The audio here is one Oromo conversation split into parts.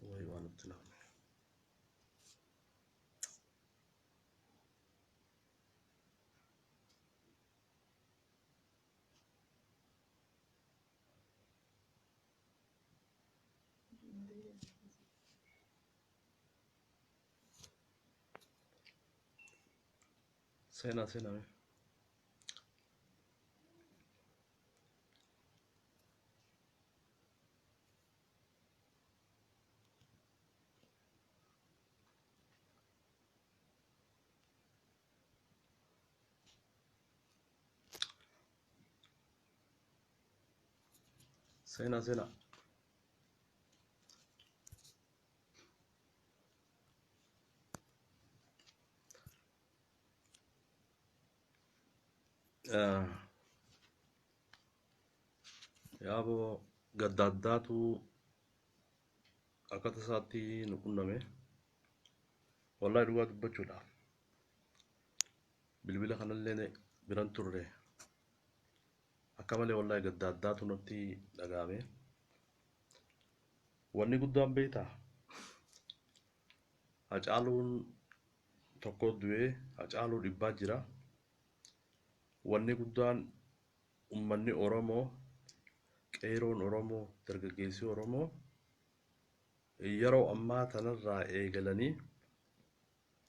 Wayi waan itti naqne. Seenaa seenaa mee. Seenaa seenaa. Yaaboo gadda addaatu akka tasaatti nu qunname. Wallahi dhugaa dubbachuudhaaf bilbila kanallee biran turre akka malee wallahi gadda addaatu natti dhaga'ame. Wanni guddaan beektaa Hacaaluun tokko du'ee Hacaaluu dhibbaa jira. Wanni guddaan ummanni Oromoo, qeeyroon Oromoo, dargaggeessi Oromoo yeroo ammaa tanarraa eegalanii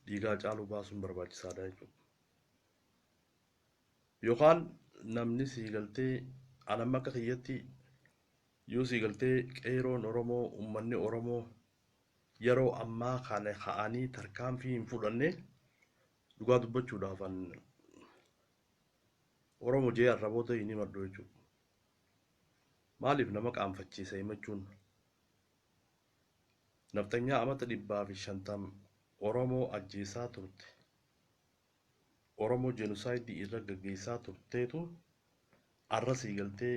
dhiiga Hacaaluu baasuun barbaachisaadha jechuudha. Yookaan namni sii galtee an amma akka kiyyatti yoo sii galtee qeeyroon Oromoo, ummanni Oromoo yeroo ammaa kana ka'anii tarkaanfii hin fudhanne, dhugaa dubbachuudhaaf an Oromo jee arraboota hin himadhu jechuudha. Maaliif nama qaanfachiisa himachuun? Nafxanyaa amata 150 Oromoo ajjeesaa turte. Oromoo genocide irra gaggeessaa turteetu arra sii galtee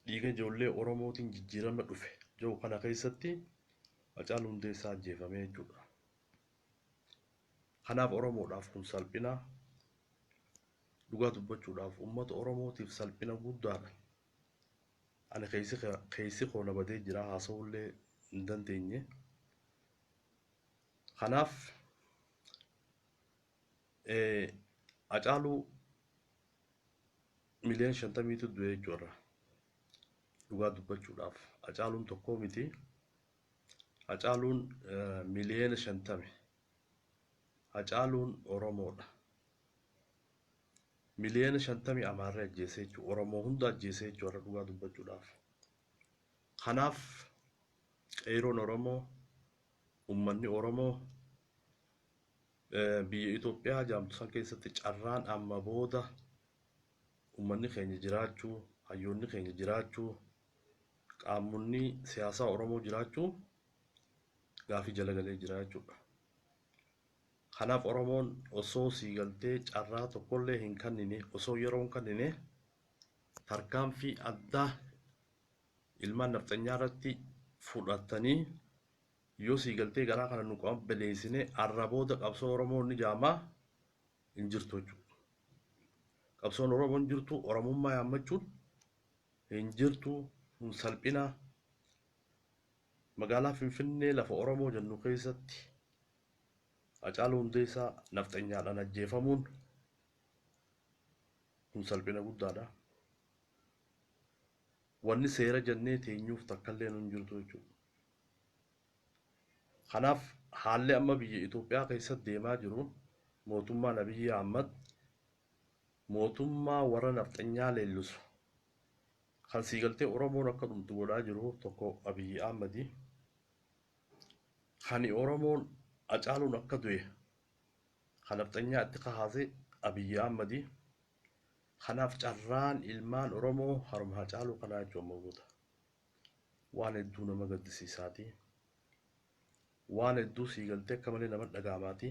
dhiiga ijoollee Oromootiin jijjiirama dhufe jiru kana keessatti Hacaaluu Hundeessaa ajjeefame jechuudha. Kanaaf Oromoodhaaf kun salphina. Dhugaa dubbachuudhaaf uummata Oromootiif salphina guddaadha. Ani keessi koo na badee jira, haasa'ullee hin dandeenye. Kanaaf Hacaaluu miliyoona 50tu du'e jechuudha. Dhugaa dubbachuudhaaf Hacaaluun tokkoo miti. Hacaaluun miliyoona 50. Hacaaluun Oromoodha. Miliyoona 50 Amaarree ajjeesee jechuudha. Oromoo hunda ajjeesee jechuudha dhugaa dubbachuudhaaf. Kanaaf qeeroon Oromoo, uummanni Oromoo biyya Itoophiyaa jaamtu san keessatti carraan amma booda uummanni keenya jiraachuu, hayyoonni keenya jiraachuu, qaamonni siyaasaa Oromoo jiraachuu gaafii jala galee jira jechuudha. Kanaaf Oromoon osoo sii galtee carraa tokkollee hin kennine, osoo yeroo hin kennine, tarkaanfii addaa ilmaan nafxanyaa irratti fudhatanii yoo sii galtee garaa kana nu qabbaneessine, arra booda qabsoo Oromoo ni jaamaa hin jirtu jechuudha. Qabsoon Oromoo hin jirtu, Oromummaa yaammachuun hin jirtu, kun salphina. Magaalaa Finfinnee lafa Oromoo jennu keessatti Hacaaluu Hundeessaa nafxanyaadhaan ajjeefamuun kun salphina guddaadha. Wanni seera jennee teenyuuf takkallee hin jirtu jechuudha. Kanaaf haalli amma biyya Itoophiyaa keessatti deemaa jiru, mootummaan Abiyyi Ahmad mootummaa warra nafxanyaa leellisu kan sii galtee Oromoon akka dhumtu godhaa jiru tokko Abiyyi Ahmadi. Kani Oromoon Hacaaluun akka du'e kan nafxanyaa itti kahaase Abiyyi Ahmadi. Kanaaf carraan ilmaan Oromoo haruma Hacaaluu kanaa jechuun amma booda. Waan hedduu nama gaddisiisaati. Waan hedduu sii galtee akka malee nama dhaga'amaati.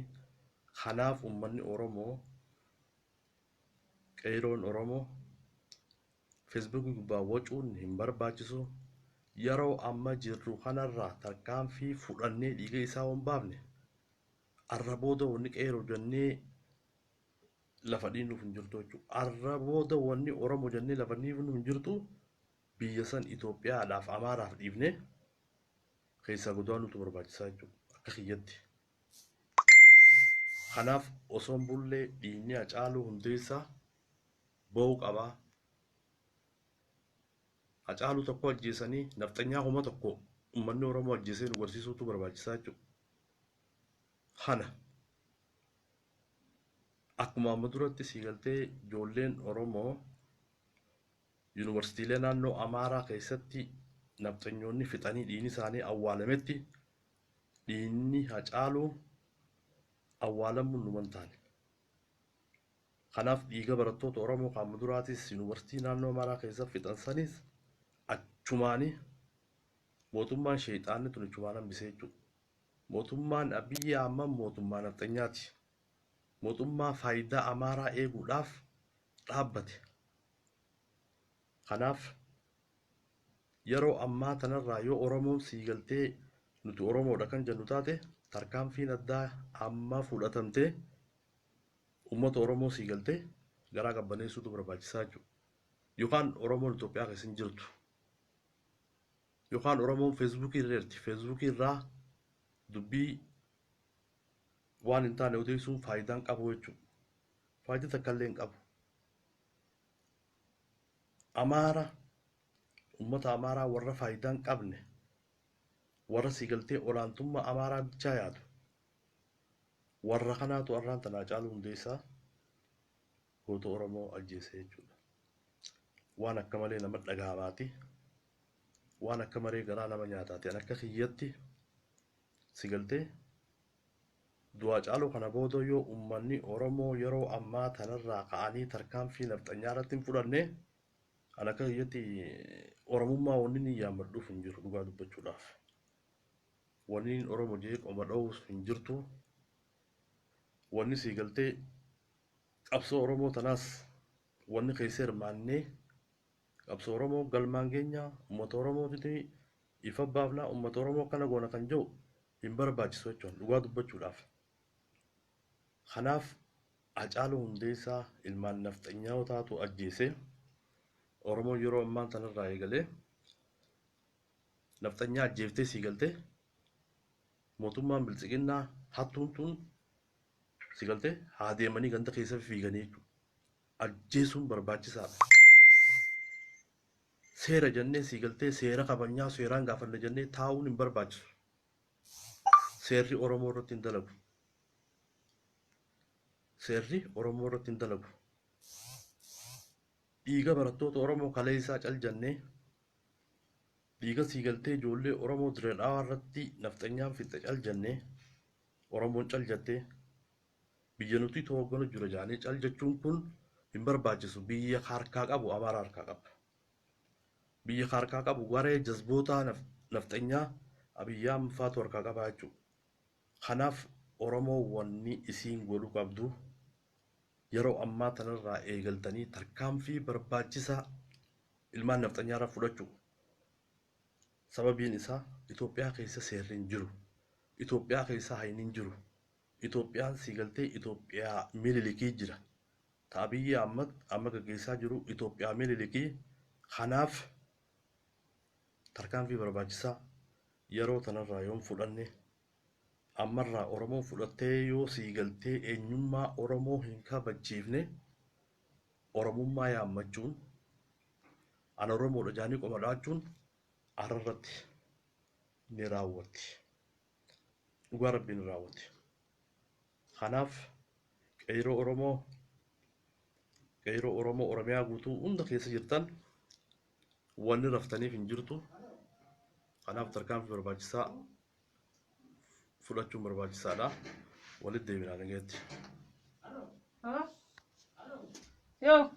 Kanaaf uummanni Oromoo, qeeroon Oromoo, Feesbuukii gubbaa wacuun hin barbaachisu. Yeroo amma jirru kanarraa tarkaanfii fudhannee dhiiga isaa hin baafne, arra booda wanni qeeroo jennee Lafa dhiinuuf hin jirtu jechuudha. Arra booda wanni Oromoo jennee lafa dhiinuuf hin jirtu, biyya san Itoophiyaadhaaf Amaaraaf dhiifnee keessaa godaanuutu barbaachisaa jechuudha akka kiyyatti. Kanaaf osoo hin bullee dhiigni Hacaaluu Hundeessaa ba'uu qabaa. Hacaaluu tokko ajjeesanii nafxanyaa 1000 uummanni Oromoo ajjeesee nu barsiisuutu barbaachisaa jechuudha. Kana akkuma amma duratti sii galtee ijoolleen Oromoo yuunivarsiitiilee naannoo Amaaraa keessatti nafxanyoonni fixanii dhiigni isaanii awwaalametti dhiigni Hacaaluu awwaalamuun numa hin taane. Kanaaf dhiiga barattoota Oromoo kan amma duraatis yuunivarsiitii naannoo Amaaraa keessa fixan sanis achumaanii mootummaan sheexaanni tun achumaan hambisee jechuudha. Mootummaan Abiyyi Ahmad mootummaa nafxanyaati. Mootummaa faayidaa Amaaraa eeguudhaaf dhaabbate. Kanaaf yeroo ammaa tanarraa yoo Oromoon sii galtee nuti Oromoodha kan jennu taate, tarkaanfiin addaa amma fudhatamtee uummata Oromoo sii galtee garaa qabbaneessuutu barbaachisaa jechuudha. Yookaan Oromoon Itoophiyaa keessa hin jirtu. Yookaan Oromoon Feesbuukii irra jirti. Feesbuukii irraa dubbii waan hin taane odeessuun faayidaa hin qabu jechuudha. Faayidaa takka illee hin qabu. Amaara, uummata Amaaraa warra faayidaa hin qabne, warra sii galtee olaantummaa Amaaraa bichaa yaadu, warra kanaatu arraan tana Hacaaluu Hundeessaa goota Oromoo ajjeese jechuudha. Waan akka malee nama dhagahamaati. Waan akka malee garaa nama nyaataati. An akka kiyyatti si galtee du'a Hacaaluu kana booda yoo uummanni Oromoo yeroo ammaa tanarraa ka'anii tarkaanfii nafxanyaa irratti hin fudhanne, an akka kiyyatti Oromummaa wanni inni yaammadhuuf hin jiru dhugaa dubbachuudhaaf. Wanni inni Oromoo jee qoma dha'uus hin jirtu. Wanni sii galtee qabsoo Oromoo tanaas wanni keessa hirmaannee qabsoo Oromoo galmaan keenya uummata Oromootiin ifa baafnaa, uummata Oromoo akkana goona kan jiru hin barbaachisu jechuudha dhugaa dubbachuudhaaf. Kanaaf Hacaaluu Hundeessaa ilmaan nafxanyootaatu ajjeese. Oromoon yeroo ammaa tanarraa eegalee nafxanyaa ajjeeftee sii galtee mootummaan biltsiginnaa hattuun tun si galtee haa deemanii ganda keessa fiiganii jechuudha. Ajjeesuun barbaachisaadha. Seera jennee sii galtee seera kabajnaa seeraan gaafanna jennee taa'uun hin barbaachisu. Seerri Oromoo irratti hin dalagu. Seerri Oromoo irratti hin dalagu. Dhiiga barattoota Oromoo kaleessaa cal jennee, dhiiga sii galtee ijoollee Oromoo dirree dhaawaa irratti nafxanyaan fixxe cal jennee, Oromoon cal jettee biyya nuti hoogganu jira jaanii cal jechuun kun hin barbaachisu. Biyya harkaa qabu Amaara harkaa qaba. Biyya harkaa qabu garee jazboota nafxanyaa Abiyyaa faatu harkaa qabaa jechuudha. Kanaaf Oromoo wanni isiin godhuu qabdu yeroo ammaa tanarraa eegaltanii tarkaanfii barbaachisaa ilmaan nafxanyaarraa fudhachuu. Sababiin isaa Itoophiyaa keessa seerri hin jiru. Itoophiyaa keessa hayni hin jiru. Itoophiyaan sii galtee Itoophiyaa Minilikii jira. Ta Abiyyi Ahmad amma gaggeessaa jiru Itoophiyaa Minilikii. Kanaaf tarkaanfii barbaachisaa yeroo tanarraa yoon fudhanne, ammarraa Oromoon fudhattee yoo sii galtee eenyummaa Oromoo hin kabachiifne, Oromummaa yaammachuun, ana Oromoodha jaanii qoma dhaachuun arrarratti ni raawwatti. Dhugaa Rabbii ni raawwatti. Kanaaf qeerroo Oromoo, qeerroo Oromoo Oromiyaa guutuu hunda keessa jirtan, wanni raftaniif hin jirtu. Kanaaf tarkaanfii barbaachisaa fudhachuun barbaachisaadha. Walitti deebinaa nagaatti. Yo.